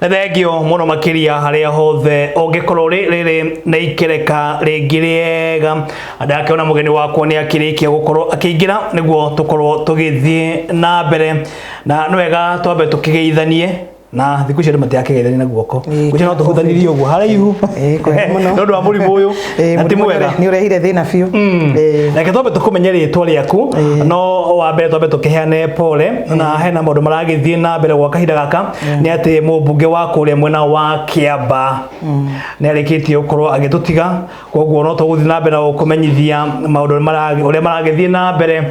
Nĩ thengio mũno makĩria harĩa hothe ũngĩkorwo ũrĩ. Rĩrĩ nĩ ikereka rĩngĩ rĩega, ndakĩona mũgeni wakwa nĩ akĩrĩkia gũkorwo akĩingĩra nĩguo tũkorwo tũgĩthiĩ na mbere. Na nĩ wega twambe tũkĩgeithanie, na thikũ ici andũ matirakĩgeithania na guoko. Ngwĩciria no tũhutanirie ũguo haraihu. Ĩĩ, kwega mũno. Nĩ ũndũ wa mũrimũ ũyũ. Ĩĩ, Na ti mũrimũ mwega. nĩ ũrehire thĩna biũ. Reke twambe tũkũmenye rĩtwa rĩaku, no wa mbere twambe tũkĩheane pole, na hena maũndũ maragĩthiĩ na mbere gwa kahinda gaka, nĩ atĩ mũmbunge wa kũrĩa mwena wa Kĩamba nĩ arĩkĩtie gũkorwo agĩtũtiga. Koguo no tũgũthiĩ na mbere na gũkũmenyithia maũndũ ũrĩa maragĩthiĩ na mbere.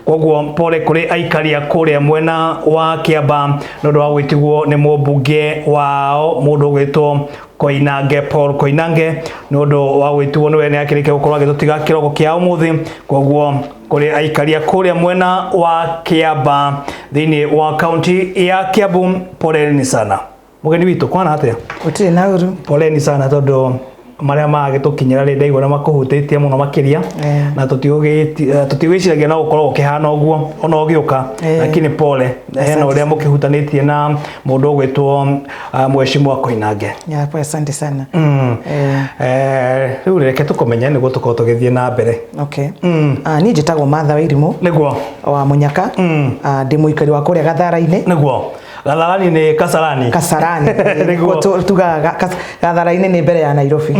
Koguo pole kũrĩ aikari a kũrĩa mwena wa Kĩamba nĩ ũndũ wa gwĩtigwo nĩ mũmbunge wao, mũndũ ũgwĩtwo Koinange, Paul Koinange, nĩ ũndũ wa gwĩtigwo nĩwe, nĩ akĩrĩkia gũkorwo agĩtũtiga kĩroko kĩa ũmũthĩ. Koguo kũrĩ aikari a kũrĩa mwena wa Kĩamba thĩinĩ wa kaunti ya Kiambu, poleni sana. Mũgeni witũ, kwana atĩa? Gũtirĩ na ũru. Poleni sana, tondũ marĩa magĩtũkinyĩra rĩ, ndaigua nĩ makũhutĩtie mũno makĩria. Na tũtigwĩciragia no gũkorwo gũkĩhana ũguo ona ũgĩũka. Lakini pole, hena ũrĩa mũkĩhutanĩtie na mũndũ ũgwĩtwo Mheshimiwa Koinange. Ya, poa, asante sana. Rĩu reke tũkũmenye nĩguo tũkorwo tũgĩthiĩ na mbere. Okay. Ah, niĩ njĩtagwo Martha Wairimũ wa Mũnyaka. Ah, ndĩ mũikari wa kũrĩa Gathara-inĩ. Nĩguo, Gatharani nĩ Kasarani? Kasarani. Nĩguo. Tugaga Gathara-inĩ nĩ mbere ya Nairobi.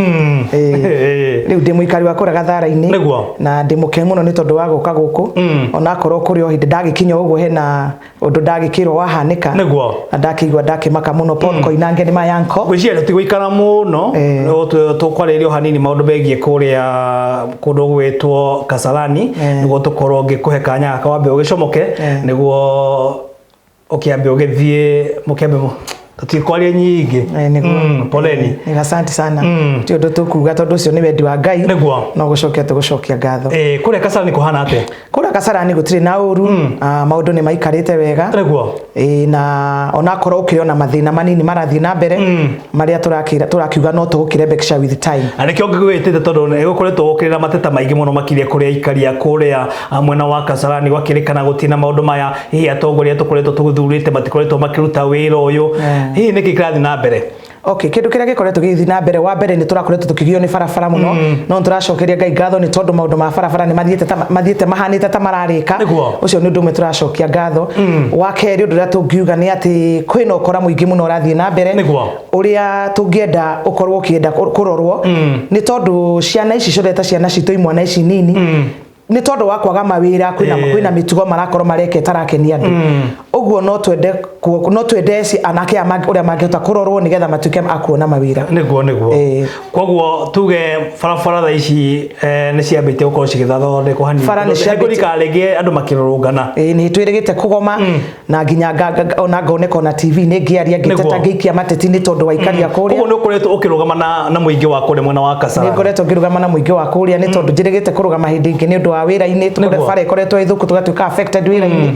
Rĩu ndĩ mũikari wa kũrĩa Gathara-inĩ. Na ndĩ mũkenu mũno nĩ tondũ wa gũka gũkũ, onakorwo kũrĩ o hĩndĩ ndagĩkinya ũguo hena ũndũ ndagĩkĩrwo wahanĩka. Na ndakĩigua ndakĩmaka mũno. Paul Koinange nĩ mayanko. Ngwĩciria tũtigũikara mũno. No tũkwarĩrĩria o hanini maũndũ megiĩ kũrĩa kũndũ gwĩtwo Kasarani, nĩguo tũkorwo ngĩkũhe kanya gaka wambe ũgĩcomoke, nĩguo ũkĩambe ũgĩthiĩ mũkĩambe tũtikwaria nyingĩ. Nĩguo. Poleni. Asante sana. Ti ũndũ tũkuga, tondũ ũcio nĩ wendi wa Ngai. No gũcokia tũgũcokia ngatho. Kũrĩa Kasarani kũhana atĩa? Kũrĩa Kasarani gũtirĩ na ũru. Ah, maũndũ nĩ maikarĩte wega. Ĩĩ, na onakorwo ũkĩrĩ ona mathĩna manini marathiĩ na mbere, marĩa tũrakiuga no tũgũkĩrebekisha with time. Na nĩkĩo ngĩgwĩtĩte, tondũ nĩ gũkoretwo gũkĩrĩ na mateta maingĩ mũno makĩria kũrĩ aikari a kũrĩa mwena wa Kasarani, gwakĩrĩkana gũtirĩ na maũndũ maya, hihi atongoria tũkoretwo tũthurĩte matikoretwo makĩruta wĩra ũyũ. Hihi nĩkĩ kĩrathiĩ na mbere? Okay, kĩndũ kĩrĩa gĩkoretwo gĩgĩthiĩ na mbere, wa mbere nĩ tũrakoretwo tũkĩgio nĩ barabara mũno, no nĩ tũracokeria Ngai ngatho nĩ tondũ maũndũ ma barabara nĩ mathiĩte mahanĩte ta mararĩka. Ũcio nĩ ũndũ ũmwe tũracokia ngatho. Wa kerĩ, ũndũ ũrĩa tũngiuga nĩ atĩ kwĩna ũkora mũingĩ mũno ũrathiĩ na mbere, ũrĩa tũngĩenda ũkorwo ũkĩenda kũrorwo, nĩ tondũ ciana ici cioreta ciana citũ, imwana ici nini, nĩ tondũ wa kwaga mawĩra, kwĩna kwĩna mĩtugo marakorwo mareka ĩtarakenia andũ. Ũguo no twende anake aya ũrĩa mangĩhota kũrorwo nĩgetha matuĩke a kuona mawĩra. Nĩguo. Koguo tuge barabara thaa ici nĩ ciambĩtie gũkorwo cigĩthondekwo hanini? Bara nĩ ciambĩtie- Ngũrikara rĩngĩ andũ makĩrũrũngana. Ĩĩ, nĩ twĩrĩgĩte kũgoma, na nginya ona ngoneka ona TV nĩ ngĩaria, ngĩteta, ngĩikia mateti nĩ tondũ wa aikaria kũrĩa. Koguo nĩ ũkoretwo ũkĩrũgama na mũingĩ wa kũrĩa mwena wa Nĩ Kasarani? ngoretwo ngĩrũgama na mũingĩ wa kũrĩa, nĩ tondũ njĩrĩgĩte kũrũgama hĩndĩ ĩngĩ nĩ ũndũ wa wĩra-inĩ. Bara ĩkoretwo ĩ thũku, tũgatuĩka affected wĩra-inĩ,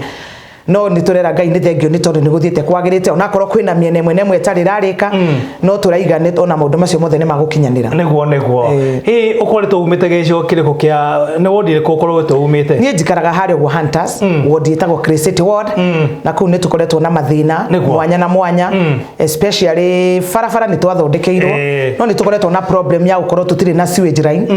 no nĩ tũrera Ngai nĩ thengio nĩ tondũ nĩ gũthiĩte kwagĩrĩte, onakorwo kwĩna mĩena ĩmwe na ĩmwe ĩtarĩ ĩrarĩka, no tũraiga nĩ ona maũndũ macio mothe nĩ magũkinyanĩra. Nĩguo. Hihi ũkoretwo umĩte gĩcigo kĩrĩkũ kĩa, nĩ wondi ĩrĩkũ ũkoretwo umĩte? Niĩ njikaraga harĩa ũguo Hunters, ward ĩtagwo Clay City ward, na kũu nĩ tũkoretwo na mathĩna mwanya na mwanya, especially barabara nĩ twathondekeirwo, no nĩ tũkoretwo na problem ya gũkorwo tũtirĩ na sewage line.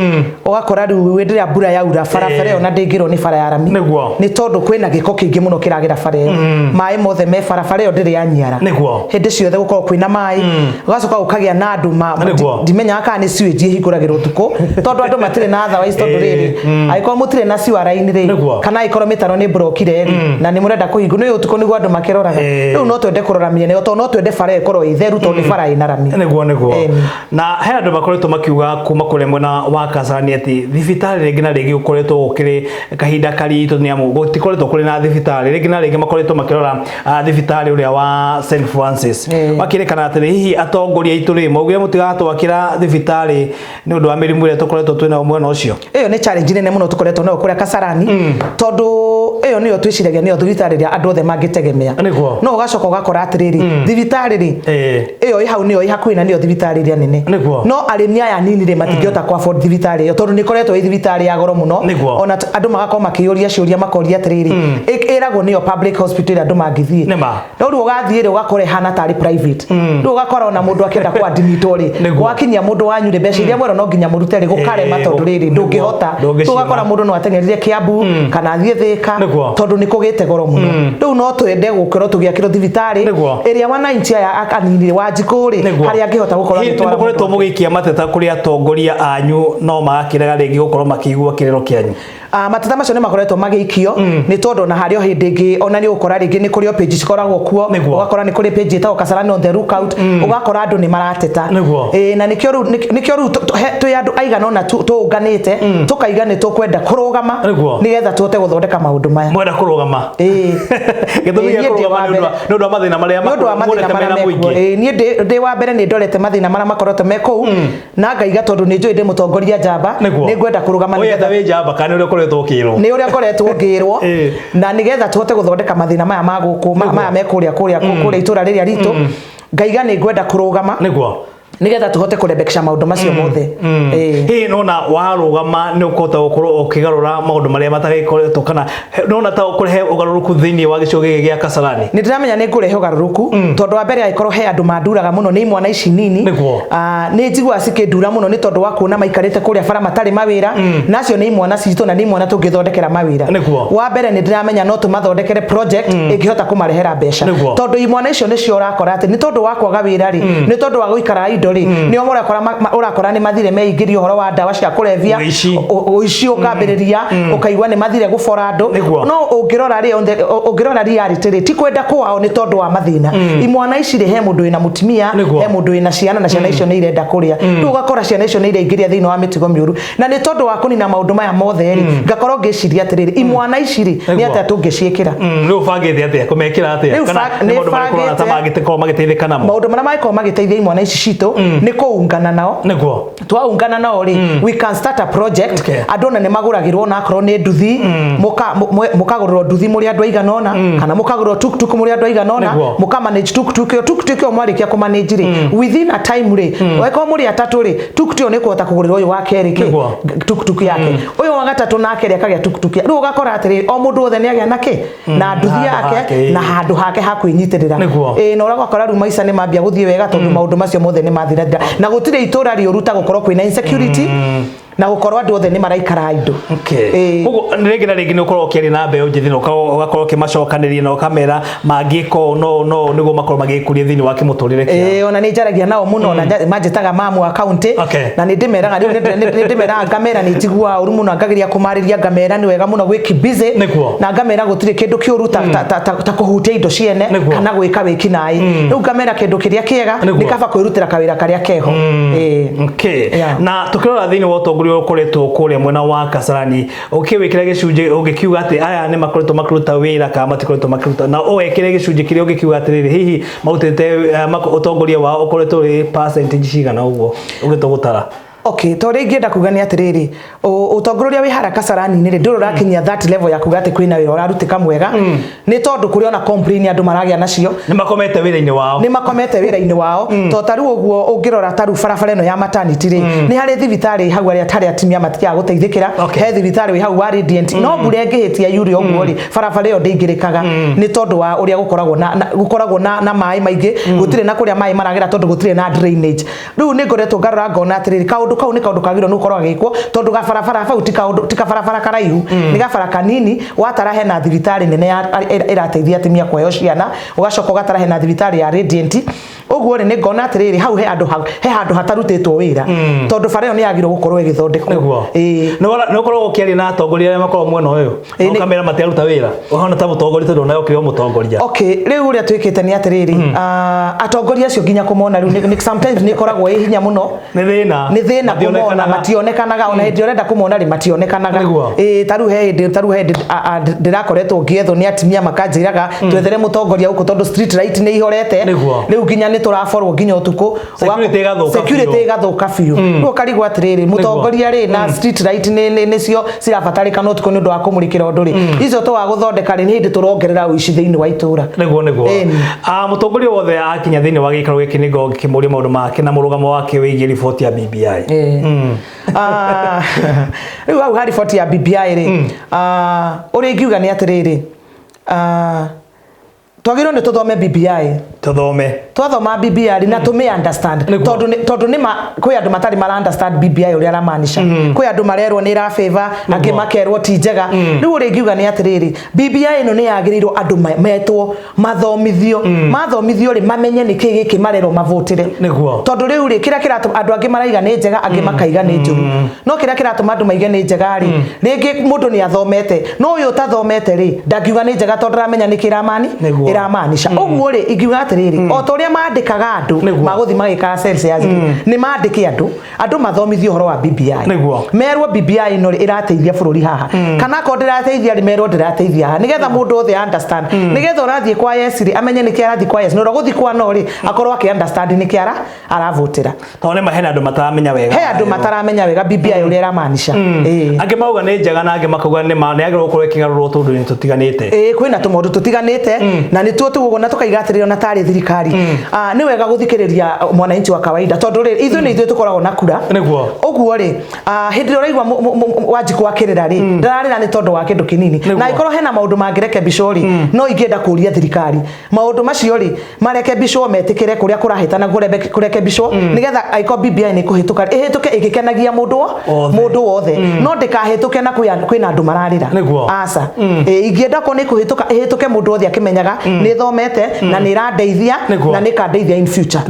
Ũgakora rĩu hĩndĩ ĩrĩa mbura yaura, barabara ĩyo na ndĩngĩrwo nĩ bara ya rami, nĩ tondũ kwĩna gĩko kĩingĩ mũno kĩragĩra bara ĩyo. Maĩ mothe me barabara ĩyo ndĩrĩ yanyiara. Hĩndĩ ciothe gũkorwo kwĩna maĩ, gũgacoka gũkagĩa na andũ ma ndimenyaga kana nĩ sewage ĩhingũragĩrwo ũtukũ, tondũ andũ matirĩ na otherwise, tondũ rĩrĩ, angĩkorwo mũtirĩ na sewer line rĩ, kana angĩkorwo mĩtaro nĩ mburokire rĩ, na nĩ mũrenda kũhingwo nĩ ũtukũ nĩguo andũ makĩroraga. Rĩu no twende kũrora mĩena ĩyo, tondũ no twende bara ĩyo ĩkorwo ĩ theru, tondũ nĩ bara ĩna rami. Nĩguo. Ĩni. Na he andũ makoretwo makiuga kuma kũrĩa mwena wa Kasarani atĩ thibitarĩ rĩngĩ na rĩngĩ gũkoretwo gũkĩrĩ kahinda karitũ, nĩ amu gũtikoretwo kũrĩ na thibitarĩ. Rĩngĩ na rĩngĩ makoretwo makĩrora thibitarĩ ũrĩa wa St Francis. Makĩrĩkana atĩrĩ, hihi atongoria aitũ rĩ, maugire mũtigatwakĩra thibitarĩ nĩ ũndũ wa mĩrimũ ĩrĩa tũkoretwo twĩnayo mwena ũcio? Ĩyo nĩ challenge nene mũno tũkoretwo nayo kũrĩa Kasarani, tondũ Ĩyo nĩyo twĩciragia nĩyo thibitarĩ ĩrĩa andũ othe mangĩtegemea. Nĩguo. No ũgacoka ũgakora atĩrĩrĩ, thibitarĩ rĩ, ĩyo ĩ hau nĩyo ĩ hakuhĩ na nĩyo thibitarĩ ĩrĩa nene. Nĩguo. No arĩmi aya anini rĩ, matingĩhota ku afford thibitarĩ ĩyo tondũ nĩ ĩkoretwo ĩ thibitarĩ ya goro mũno. Nĩguo. Ona andũ magakorwo makĩyũria ciũria, makoria atĩrĩrĩ, ĩragwo nĩyo public hospital ĩrĩa andũ mangĩthiĩ. Nĩma. No rĩu ũgathiĩ rĩ, ũgakora ĩhana tarĩ private. Rĩu ũgakora ona mũndũ akĩenda kwadmitwo rĩ, Nĩguo. wakinyia mũndũ wanyu rĩ, mbeca iria mwerwo no nginya mũrute rĩ, gũkarema tondũ rĩrĩ, ndũngĩhota. Ndũngĩciona. Rĩu ũgakora mũndũ no ateng'erire Kiambu kana athiĩ Thĩka Nĩguo. tondũ nĩ kũgĩte goro mũno. Rĩu no twende gũkorwo tũgĩakĩrwo thibitarĩ Nĩguo. ĩrĩa wananchi aya anini Wanjikũ rĩ, Nĩguo. harĩa angĩhota gũkorwo Hihi agĩtwara nĩ mũkoretwo mũndũ wake. mũgĩikia mateta kũrĩ atongoria anyu no magakĩrega rĩngĩ gũkorwo makĩigua kĩrĩro kĩanyu? Mateta macio nĩ makoretwo magĩikio, nĩ tondũ ona harĩ o hĩndĩ ĩngĩ ona nĩ ũgũkora rĩngĩ nĩ kũrĩ o page cikoragwo kuo. Nĩguo. Ũgakora nĩ kũrĩ page ĩtagwo Kasarani on the Lookout, ũgakora andũ nĩ marateta. Nĩguo. Ĩĩ, na nĩkĩo rĩu nĩkĩo rĩu twĩ andũ aigana ũna tũũnganĩte tũkaiga nĩ tũkwenda kũrũgama Nĩguo. nĩgetha tũhote gũthondeka maũndũ maya. Mwenda kũrũgama? Ĩĩ. Gĩtũmi Ĩĩ, gĩa niĩ ndĩ kũrũgama wa nĩ ũndũ mbere. nĩ ũndũ wa mathĩna marĩa Nĩ ũndũ wa mathĩna muonete marĩa mena mekuo. mũingĩ. Ĩĩ, niĩ ndĩ wa mbere nĩ ndorete mathĩna marĩa makoretwo me kũu na ngaiga tondũ nĩ njũĩ ndĩ mũtongoria njamba, Nĩguo. nĩ ngwenda kũrũgama Ũyeta nĩgetha wĩ njamba kana nĩ ũrĩa ũkoretwo ũkĩrwo? Nĩ ũrĩa ngoretwo ngĩrwo. Na nĩgetha tũhote gũthondeka mathĩna maya ma gũkũ maya me kũrĩa itũra rĩrĩa ritũ, ngaiga nĩ ngwenda kũrũgama Nĩguo. nĩgetha tũhote kũrebekisha maũndũ macio mothe. Ĩĩ. Hihi nona warũgama nĩ ũkũhota gũkorwo ũkĩgarũra maũndũ marĩa matagĩkoretwo, kana nona ta ũkũrehe ũgarũrũku thĩinĩ wa gĩcigo gĩkĩ gĩa Kasarani? Nĩ ndĩramenya nĩ ngũrehe ũgarũrũku, tondũ wa mbere angĩkorwo he andũ manduraga mũno nĩ imwana ici nini. Nĩguo. Nĩ njiguaga cikĩndura mũno nĩ tondũ wa kuona maikarĩte kũrĩa bara matarĩ mawĩra, na acio nĩ imwana citũ na nĩ imwana tũngĩthondekera mawĩra. Nĩguo. Wa mbere nĩ ndĩramenya no tũmathondekere project ĩngĩhota kũmarehera mbeca. Nĩguo. Tondũ imwana icio nĩcio ũrakora atĩ nĩ tondũ wa kwaga wĩra rĩ, nĩ tondũ wa gũikara indo rĩ, nĩo ũrakora nĩ mathire meingĩria ũhoro wa ndawa cia kũrebia. Ũici. Ũici ũkambĩrĩria, ũkaigua nĩ mathire gũbora andũ. Nĩguo. No ũngĩrora rĩ, ũngĩrora reality rĩ, ti kwenda kwao, nĩ tondũ wa mathĩna. Imwana ici rĩ, he mũndũ wĩna mũtumia, Nĩguo. he mũndũ wĩna ciana, na ciana icio nĩ irenda kũrĩa. Rĩu ũgakora ciana icio nĩ ireingĩria thĩinĩ wa mĩtigo mĩũru. Na nĩ tondũ wa kũnina maũndũ maya mothe rĩ, ngakorwo ngĩciria atĩrĩrĩ, imwana ici rĩ, nĩ Nĩguo. atĩa tũngĩciĩkĩra? Rĩu ũbangĩte atĩa kũmekĩra atĩa, Rĩu kana nĩ nĩ maũndũ marĩkũ ũrona ta mangĩkorwo magĩteithĩka namo? Maũndũ marĩa mangĩkorwo magĩteithia imwana ici citũ nĩ kũungana nao. Nĩguo. Twaungana nao rĩ, we can start a project. Andũ ona nĩ magũragĩrwo, ona akorwo nĩ nduthi, mũkagũrĩrwo nduthi mũrĩ andũ aigana ũna, kana mũkagũrĩrwo tuktuk mũrĩ andũ aigana ũna. Nĩguo. Mũka manage tuktuk ĩyo. Tuktuk ĩyo mwarĩkia kũ manage rĩ, within a time rĩ, angĩkorwo mũrĩ atatũ rĩ, tuktuk ĩyo nĩ kũhota kũgũrĩrwo ũyũ wa kerĩ kĩ Nĩguo. Tuktuk yake, ũyũ wa gatatũ nake rĩ, akagĩa tuktuk rĩu. Ũgakora atĩrĩ, o mũndũ wothe nĩ agĩa na kĩ na nduthi Handũ yake hake, na handũ hake ha kwĩnyitĩrĩra. Nĩguo. Ĩĩ, na ũragakora rĩu maica nĩ mambia gũthiĩ wega tondũ maũndũ macio mothe nĩ mathirathira, na gũtirĩ itũra rĩũru ta gũkorwo kwĩna insecurity na gũkorwo andũ othe nĩ maraikara indo. Okay. Ĩĩ. Koguo rĩngĩ na rĩngĩ nĩ ũkoragwo ũkĩaria na mbeũ njĩthĩ na ũgakorwo ũkĩmacokanĩria na ũkamera mangĩka ũũ no no nĩguo makorwo magĩkũria thĩinĩ wa kĩmũtũrĩre kĩao. Ĩĩ, ona nĩ njaragia nao mũno na manjĩtaga mamu wa county. Na nĩ ndĩmeraga rĩu, nĩ ndĩmeraga ngamera nĩ njiguaga ũru mũno, ngageria kũmarĩria ngamera nĩ wega mũno gwĩki busy. Nĩguo. Na ngamera gũtirĩ kĩndũ kĩũru ta kũhutia indo ciene Nĩguo. kana gwĩka wĩkinaĩ. Rĩu ngamera kĩndũ kĩrĩa kĩega Nĩguo. nĩ kaba kwĩrutĩra kawĩra karĩa keho. Ĩĩ. Okay. Yeah. Na tukirora thĩinĩ wa ũtongoria ũrĩa ũkoretwo kũrĩa mwena wa Kasarani, ũkĩwĩkĩra gĩcunjĩ ũngĩkiuga atĩ aya nĩ makoretwo makĩruta wĩra kana matikoretwo makĩruta, na ũwekĩre gĩcunjĩ kĩrĩa ũngĩkiuga atĩrĩrĩ, hihi marutĩte ũtongoria wao ũkoretwo ũrĩ percentage cigana ũguo ũgĩtua gũtara? Okay, to rä ingĩenda kuga nĩ atĩrĩrĩ, ũtongoria ũrĩa wĩ harĩa Kasarani-inĩ rĩ, ndũrĩ ũrakinyia that level ya kuga atĩ kwĩna wĩra ũrarutĩka mwega, nĩ tondũ kũrĩ ona complain andũ maragĩa nacio. Nĩ makomete wĩra-inĩ wao. Nĩ makomete wĩra-inĩ wao, to ta rĩu ũguo ũngĩrora ta rĩu barabara ĩno ya maternity rĩ, nĩ harĩ thibitarĩ hau arĩa tarĩ atumia matigaga gũteithĩkĩra. He thibitarĩ wĩ hau wa Radiant, no mbura ĩngĩhĩtia yure ũguo rĩ, barabara ĩyo ndĩingĩrĩkaga nĩ tondũ wa ũrĩa gũkoragwo na maĩ maingĩ. Gũtirĩ na kũrĩa maĩ maragera tondũ gũtirĩ na drainage. Rĩu nĩ ngoretwo ngarora ngona atĩrĩrĩ, kaũndũ kau nĩ kaũndũ kagĩrĩirwo nĩ gũkorwo gagĩkwo, tondũ gabarabara bau ti kaũndũ, ti kabarabara karaihu, nĩ gabara kanini. Watara hena thibitarĩ nene ya ĩrateithia atumia kũheo ciana, ũgacoka ũgatara hena thibitarĩ ya Radiant. Ũguo rĩ, nĩ ngona atĩrĩrĩ, hau he handũ he handũ hatarutĩtwo wĩra, tondũ bara ĩyo nĩ yagĩrĩirwo gũkorwo ĩgĩthondekwo. Nĩguo. Ĩĩ. Nĩ ũkoragwo ũkĩaria na atongoria arĩa makoragwo mwena ũyũ Ĩĩ, ũkamera matiaruta wĩra, ũhana ta mũtongoria tondũ nawe ũkĩrĩ o mũtongoria? Okay, rĩu ũrĩa twĩkĩte nĩ atĩrĩrĩ, atongoria acio nginya kũmona rĩu sometimes nĩ ĩkoragwo ĩ hinya mũno. Nĩ thĩna. Nĩ thĩna. na kũmona mationekanaga ona hĩndĩ ũrenda kũmona rĩ mationekanaga. Ĩĩ ta rĩu he hĩndĩ ta rĩu he hĩndĩ ndĩrakoretwo ngĩethwo nĩ atumia makanjĩraga twethere mũtongoria gũkũ tondũ street light nĩ ihorete rĩu nginya nĩ tũraborwo nginya ũtukũ, security ĩgathũka biũ. Rĩu ũkarigwo atĩrĩrĩ, mũtongoria rĩ na street light nĩ nĩcio cirabatarĩkana ũtukũ nĩ ũndũ wa kũmũrĩkĩra ũndũ rĩ, icio twaga gũthondeka rĩ, nĩ hĩndĩ tũrongerera ũici thĩinĩ wa itũra. Nĩguo nĩguo. Mũtongoria wothe akinya thĩinĩ wa gĩikaro gĩkĩ nĩngorwo ngĩkĩmũria maũndũ make na mũrũgamo wake wĩgiĩ riboti ya BBI. Rĩu hau ha riboti ya BBI rĩ, ũrĩa ingiuga nĩ atĩrĩrĩ, twagĩrĩirwo nĩ tũthome BBI. Tũthome. Twathoma BBI na tũmĩ understand, tondũ nĩ ma kwĩ andũ matarĩ mara understand BBI ũrĩa aramaanisha. Kwĩ andũ marerwo nĩ ĩra favor angĩ, makerwo ti njega. Rĩu ũrĩa ingiuga nĩ atĩrĩrĩ, BBI ĩno nĩ yagĩrĩirwo andũ metwo mathomithio, mathomithio rĩ, mamenye nĩ kĩ gĩkĩ marerwo mavotĩre. Tondũ rĩu rĩ, kĩrĩa kĩratũma andũ angĩ maraiga nĩ njega, angĩ makaiga nĩ njũru, no kĩrĩa kĩratũma andũ maige nĩ njega rĩ, rĩngĩ mũndũ nĩ athomete, no ũyũ ũtathomete rĩ, ndangiuga nĩ njega tondũ ndaramenya nĩ kĩ ĩramani ĩramaanisha. Ũguo rĩ, ingiuga atĩrĩrĩ, o ta ũrĩa mandĩkaga andũ magũthiĩ magĩkaga census rĩ, nĩ mandĩke andũ, andũ mathomithio ũhoro wa BBI. Merwo BBI ĩno rĩ, ĩrateithia bũrũri haha, kana akorwo ndĩrateithia rĩ, merwo ndĩrateithia haha, nĩgetha mũndũ othe understand, nĩgetha ũrathiĩ kwa yes rĩ, amenye nĩkĩ arathiĩ kwa yes, na ũrĩa ũgũthiĩ kwa no rĩ, akorwo akĩ understand nĩkĩ aravotera. Tondũ nĩ ma hena andũ mataramenya wega. He andũ mataramenya wega BBI ũrĩa ĩramaanisha. Angĩ mauga nĩ njega na angĩ makauga nĩ ma nĩ yagĩrĩirwo gũkorwo ĩkĩgarũrwo tũndũ-inĩ tũtiganĩte. Ĩĩ, kwĩna tũmaũndũ tũtiganĩte na nĩtuo tũguo na tũkaiga atĩrĩrĩ, ona tarĩ thirikari, nĩ wega gũthikĩrĩria mwananchi wa kawaida, tondũ rĩ, ithuĩ nĩ ithuĩ tũkoragwo na kura. Ũguo rĩ, hĩndĩ ĩrĩa ũraigua Wanjikũ akĩrĩra rĩ, ndararĩra nĩ tondũ wa kĩndũ kĩnini. Na angĩkorwo hena maũndũ mangĩrekebicwo rĩ, no ingĩenda kũria thirikari maũndũ macio rĩ marekebicwo, metĩkĩre kũrĩa kũrahĩtana kũrekebicwo, nĩgetha angĩkorwo BBI nĩ kũhĩtũka, ĩhĩtũke ĩgĩkenagia mũndũ Othe. Mũndũ wothe, no ndĩkahĩtũke na kwĩna andũ mararĩra. Aca. Ĩ, ingĩenda korwo nĩ kũhĩtũka, ĩhĩtũke mũndũ wothe akĩmenyaga nĩ thomete na nĩ ĩrandeithia na nĩ ĩkandeithia in future.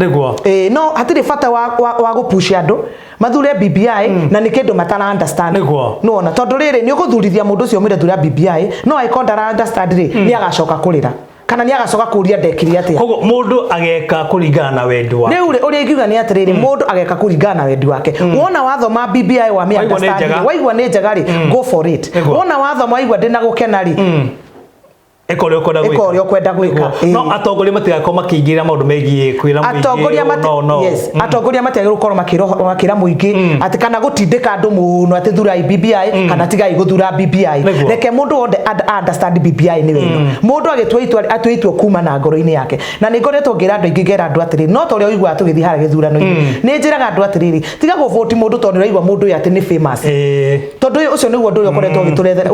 Ĩ, no hatirĩ bata wa gũpush andũ mathure BBI na nĩ kĩndũ matara understand. Nĩwona, tondũ rĩrĩ, nĩ ũgũthurithia mũndũ ũcio ũmwĩre thura BBI, no angĩkorwo ndara understand rĩ, nĩ agacoka kũrĩra kana nĩ agacoka kũria ndekire atĩa. Koguo mũndũ ageka kũringana na wendi wake. Rĩu rĩ, ũrĩa ingiuga nĩ atĩrĩrĩ, mũndũ ageka kũringana na wendi wake. Wona wathoma BBI wa Waigua nĩ understand njega. rĩ, waigua nĩ njega rĩ, go for it. Wona wathoma waigua ndĩna gũkena rĩ, ĩka ũrĩa ũkwenda ĩka gwĩka. Ũrĩa ũkwenda gwĩka. No atongoria matigakorwo makĩingĩrĩra maũndũ megiĩ kwĩra mũingĩ atongoria ũũ, no no. Yes, atongoria matiagĩrĩirwo gũkorwo makĩra mũingĩ atĩ kana gũtindĩka andũ mũno atĩ thurai BBI kana tigai gũthura BBI. Reke mũndũ wothe understand BBI nĩ weno. Mũndũ agĩtua itua atue itua kuma na ngoro-inĩ yake. Na nĩ ngoretwo ngĩra andũ aingĩ, ngera andũ atĩrĩrĩ, no ta ũrĩa ũiguaga tũgĩthiĩ harĩa gĩthurano-inĩ, nĩ njĩraga andũ atĩrĩrĩ, tiga gũvoti mũndũ tondũ nĩ ũraigua mũndũ ũyũ atĩ nĩ famous, tondũ ũyũ ũcio nĩguo ũndũ ũrĩa ũkoretwo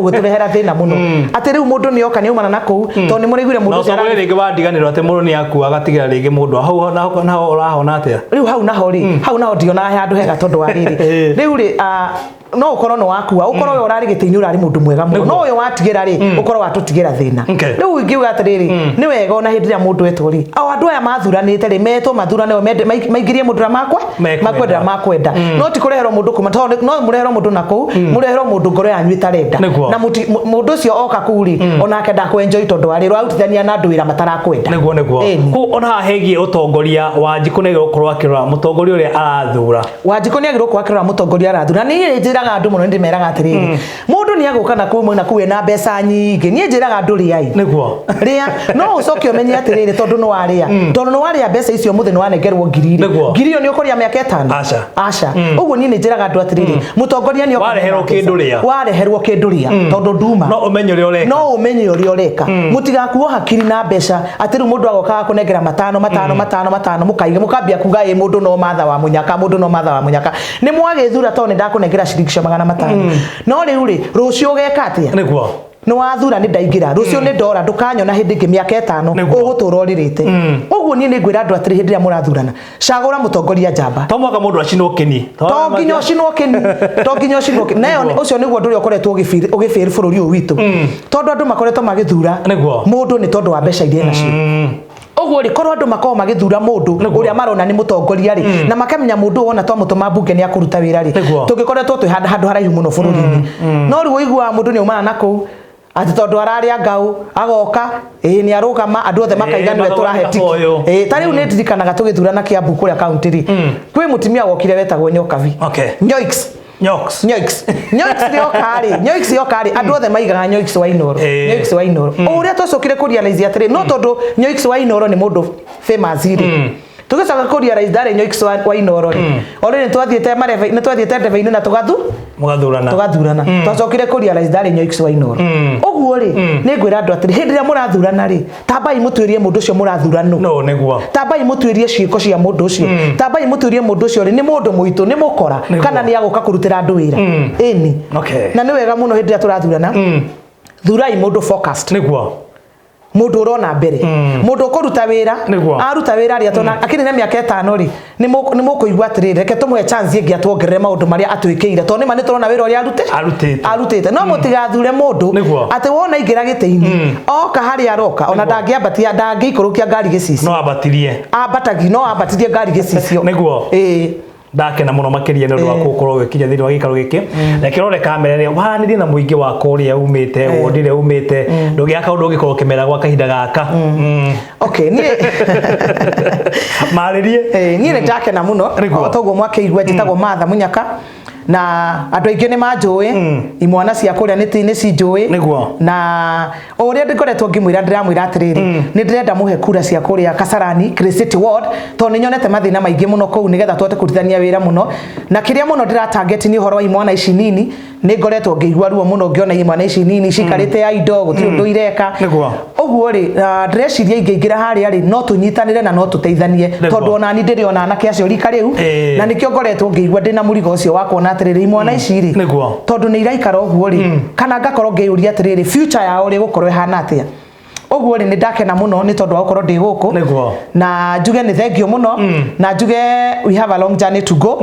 ũgĩtũrehera thĩna mũno, atĩ rĩu mũndũ nĩ oka nĩ aumana na kũu tondũ nĩ mũraiguire mũndũ Na ũcio ũtongoria rĩngĩ wandiganĩrwo atĩ mũndũ nĩ akua agatigĩra rĩngĩ mũndũ hau naho naho ũrahona atĩa? Rĩu hau naho rĩ, hau naho ndionaga he handũ hega, tondũ wa rĩrĩ, rĩu rĩ, no ũkorwo nĩ wakua, ũkorwo ũyũ ũrarĩ gĩtĩ-inĩ ũrarĩ mũndũ mwega mũno, no ũyũ watigĩra rĩ, ũkorwo watũtigĩra thĩna. Rĩu ingiuga atĩrĩrĩ, nĩ wega ona hĩndĩ ĩrĩa mũndũ etwo rĩ, o andũ aya mathuranĩte rĩ, metwo mathurane, maingĩrie mũndũ ũrĩa makwa Mekwenda. makwenda makwenda, no ti kũreherwo mũndũ kuma, tondũ no mũreherwo mũndũ na kũu, mũreherwo mũndũ ngoro yanyu ĩtarenda. Na mũndũ ũcio oka kũu rĩ, onake ndakwenjoi tondũ wa rĩrĩ, ũrarutithania na andũ wĩra matarakwenda. Nĩguo nĩguo. Koguo ona haha hegiĩ ũtongoria, Wanjikũ nĩ agĩrĩirwo gũkorwo akĩrora mũtongoria ũrĩa arathura. Wanjikũ nĩ agĩrĩirwo gũkorwo akĩrora mũtongoria arathura. Niĩ njĩraga andũ mũno, nĩ ndĩmeraga atĩrĩrĩ, mũndũ nĩ agũka na kũu na kũu ena mbeca nyingĩ, niĩ njĩraga andũ rĩai. Rĩa, no ũcoke ũmenye atĩrĩrĩ, tondũ nĩ warĩa, tondũ nĩ warĩa mbeca icio mũthĩ, nĩ wanengerwo ngiri rĩ, ngiri ĩyo nĩ ũkũrĩa mĩaka 5? Aca. Aca. Ũguo niĩ nĩ njĩraga andũ atĩrĩrĩ, mũtongoria nĩ oka Wareherwo mbeca. kĩndũ rĩa. Wareherwo kĩndũ rĩa, tondũ nduma No ũmenye ũrĩa ũreka. No ũmenye ũrĩa ũreka. Mũtigakuo hakiri na mbeca atĩ rĩu mũndũ agoka agakũnengera matano matano matano matano, mũkaiga mũkambia kuga ĩ mũndũ no matha wa mũnyaka, mũndũ no matha wa mũnyaka, nĩ mwagĩthura tondũ nĩ ndakũnengera ciringi cia 500. No rĩu rĩ, rũciũ ũgeka atĩa? Nĩ wathura, nĩ ndaingĩra, rũciũ nĩ ndora, ndũkanyona hĩndĩ ĩngĩ mĩaka 5. Ũgũtũra ũrĩrĩte. Ũguo niĩ nĩ ngwĩra andũ atĩrĩ, hĩndĩ ĩrĩa mũrathurana, cagũra mũtongoria njamba. To mwaka mũndũ acinwo kĩni. To nginya ũcinwo kĩni, to nginya ũcinwo kĩni. Nayo ũcio nĩguo ũndũ ũrĩa ũkoretwo ũgĩbĩrĩ bũrũri ũyũ witũ, tondũ andũ makoretwo magĩthura mũndũ nĩ tondũ wa mbeca iria enacio. Ũguo rĩ, korwo andũ makorwo magĩthura mũndũ ũrĩa marona nĩ mũtongoria rĩ, na makamenya mũndũ ũyũ wona twamũtũma mbunge nĩ akũruta wĩra rĩ, tũngĩkoretwo twĩ handũ haraihu mũno bũrũri-inĩ. No rĩu ũiguaga mũndũ nĩ aumana na kũu. Atĩ tondũ ararĩa ngau agoka ĩĩ nĩ arũgama, andũ othe makaiga nĩwe tũrahe magoka ũyũ. Ĩĩ, ta rĩu nĩ ndirikanaga tũgĩthurana Kiambu kũrĩa kaunti rĩ, kwĩ mũtumia wokire wetagwo Nyokabi. Nyoix. Nyox. Nyoix. Nyoix yoka rĩ, Nyoix yoka rĩ, andũ othe maigaga Nyoix wa Inooro. Nyoix wa Inooro. O ũrĩa twacokire kũ realize atĩrĩ, no tondũ Nyoix wa Inooro nĩ mũndũ famous rĩ, tũgĩcoka kũ realize ndarĩ Nyoix wa Inooro rĩ, already nĩ twathiĩte marebe, nĩ twathiĩte ndebe-inĩ na tũgathu Mũgathurana. Tũgathurana. Twacokire kũ realize ndarĩ Nyoix wa Inooro. Ũguo rĩ, nĩ ngwĩra andũ atĩrĩ, hĩndĩ ĩrĩa mũrathurana rĩ, tambai mũtuĩrie mũndũ ũcio mũrathura nũ. No nĩguo. Tambai mũtuĩrie ciĩko cia mũndũ ũcio. Tambai mũtuĩrie mũndũ ũcio rĩ, nĩ mũndũ mũitũ, nĩ mũkora, kana nĩ agũka kũrutĩra andũ wĩra. Ĩni. Na nĩ wega mũno hĩndĩ ĩrĩa tũrathurana, thurai mũndũ focused, mũndũ ũrona mbere, mũndũ ũkũruta wĩra. Aruta wĩra rĩ, atona akĩrĩ na mĩaka 5 rĩ, nĩ mũkũigua atĩrĩrĩ, reke tũmũhe chance ĩngĩ atuongerere maũndũ marĩa atwĩkĩire, tondũ nĩma nĩ tũrona wĩra ũrĩa arutĩte. Arutĩte. No mũtigathure mũndũ atĩ wona aingĩra gĩtĩ-inĩ, oka harĩa aroka, ona ndangĩambatia, ndangĩikũrũkia ngari gĩcicio. No ambatirie. Ambatagi, no ambatirie ngari gĩcicio. Ĩĩ. Ndakena mũno makĩria nĩ ũndũ wa gũkorwo ũgĩkinya thĩinĩ wa gĩikaro gĩkĩ. Reke ũrore kamera ĩrĩa waranĩrie na mũingĩ wa kũrĩa umĩte, wondi ĩrĩa umĩte, ndũgĩa kaũndũ ũngĩkorwo ũkĩmera gwa kahinda gaka. Okay, niĩ Marĩrie. Niĩ nĩ ndakena mũno. O toguo mwakĩigua, njĩtagwo Martha Munyaka na andũ aingĩ nĩ manjũĩ, imwana cia kũrĩa nĩ cinjũĩ. Na o ũrĩa ndĩkoretwo ngĩmwĩra, ndĩramwĩra atĩrĩrĩ, nĩ ndĩrenda mũhe kura cia kũrĩa Kasarani City Ward, tondũ nĩ nyonete mathĩna maingĩ mũno kũu, nĩgetha tũhote kũrutithania wĩra mũno. Na kĩrĩa mũno ndĩra target nĩ ũhoro wa imwana ici nini. Nĩ ngoretwo ngĩigua ruo mũno ngĩona imwana ici nini cikarĩte ya indo, gũtirĩ ũndũ ireka. Ũguo rĩ, ndĩreciria ingĩingĩra harĩa rĩ, no tũnyitanĩre na no tũteithanie, tondũ ona ni ndĩrĩ ona anake acio rika rĩu. Na nĩkĩo ngoretwo ngĩigua ndĩna mũrigo ũcio wa kuona atĩrĩrĩ, imwana ici rĩ, tondũ nĩ iraikara ũguo rĩ, kana ngakorwo ngĩyũria atĩrĩrĩ, future yao rĩ, ĩgũkorwo ĩhana atĩa? Ũguo rĩ, nĩ ndakena mũno nĩ tondũ wa gũkorwo ndĩ gũkũ. Na njuge nĩ thengio mũno, na njuge we have a long journey to go.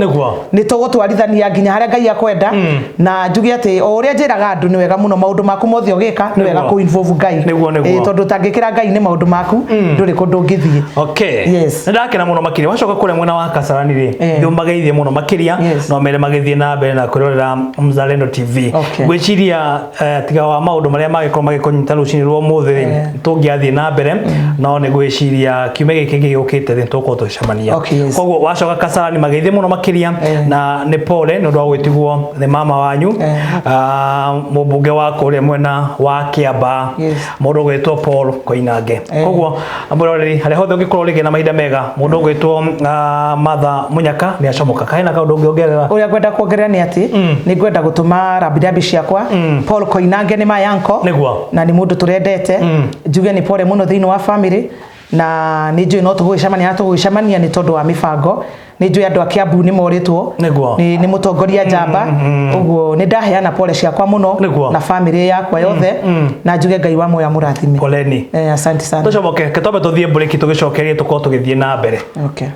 Nĩ tũgũtwarithania nginya harĩa Ngai akwenda. Na njuge atĩ o ũrĩa njĩraga andũ, nĩ wega mũno maũndũ maku mothe ũgĩka, nĩ wega kũ involve Ngai. Nĩguo. Tondũ ũtangĩkĩra Ngai nĩ maũndũ maku, ndũrĩ kũndũ ũngĩthiĩ. Yes. Nĩ ndakena mũno makĩria. Wacoka kũrĩa mwena wa Kasarani rĩ, thĩ ũmageithie mũno makĩria. No mere magĩthiĩ na mbere na kwĩrorera Mzalendo TV. Ngwĩciria tiga wa maũndũ marĩa magĩkorwo magĩkũnyita rũcinĩ rwa ũmũthĩ rĩ, tũngĩathiĩ na mbere, no nĩ ngwĩciria kiumia gĩkĩ gĩũkĩte rĩ, tũgũkorwo tũgĩcemania. Koguo wacoka Kasarani, mageithie mũno makĩria. Na nĩ pole nĩ ũndũ wa gwĩtigwo nĩ mama wanyu, mũmbunge wa kũrĩa mwena wa Kĩambaa, mũndũ ũgwĩtwo Paul Koinange. Koguo mwĩroreri, harĩa hothe ũngĩkorwo rĩngĩ na mahinda mega, mũndũ ũgwĩtwo Martha Munyaka nĩ acomoka. Kahena kaũndũ ũngĩongerera? Ũrĩa ngwenda kuongerera nĩ atĩ nĩ ngwenda gũtũma rambirambi ciakwa. Paul Koinange nĩ my uncle. Na nĩ mũndũ tũrendete. Njuge nĩ pole mũno thĩinĩ wa family, na nĩ njũĩ no tũgũgĩcemania na tũgũgĩcemania nĩ tondũ wa mĩbango. Nĩ njũĩ andũ a Kiambu nĩ morĩtwo nĩ mũtongoria njamba. Ũguo nĩ ndaheana pole ciakwa mũno na family yakwa yothe, na njuge Ngai wa muoyo amũrathime. Poleni. Asante sana. Tũcomoke, ke twambe tũthiĩ mburĩki, tũgĩcokerie tũkorwo tũgĩthiĩ na mbere. Okay.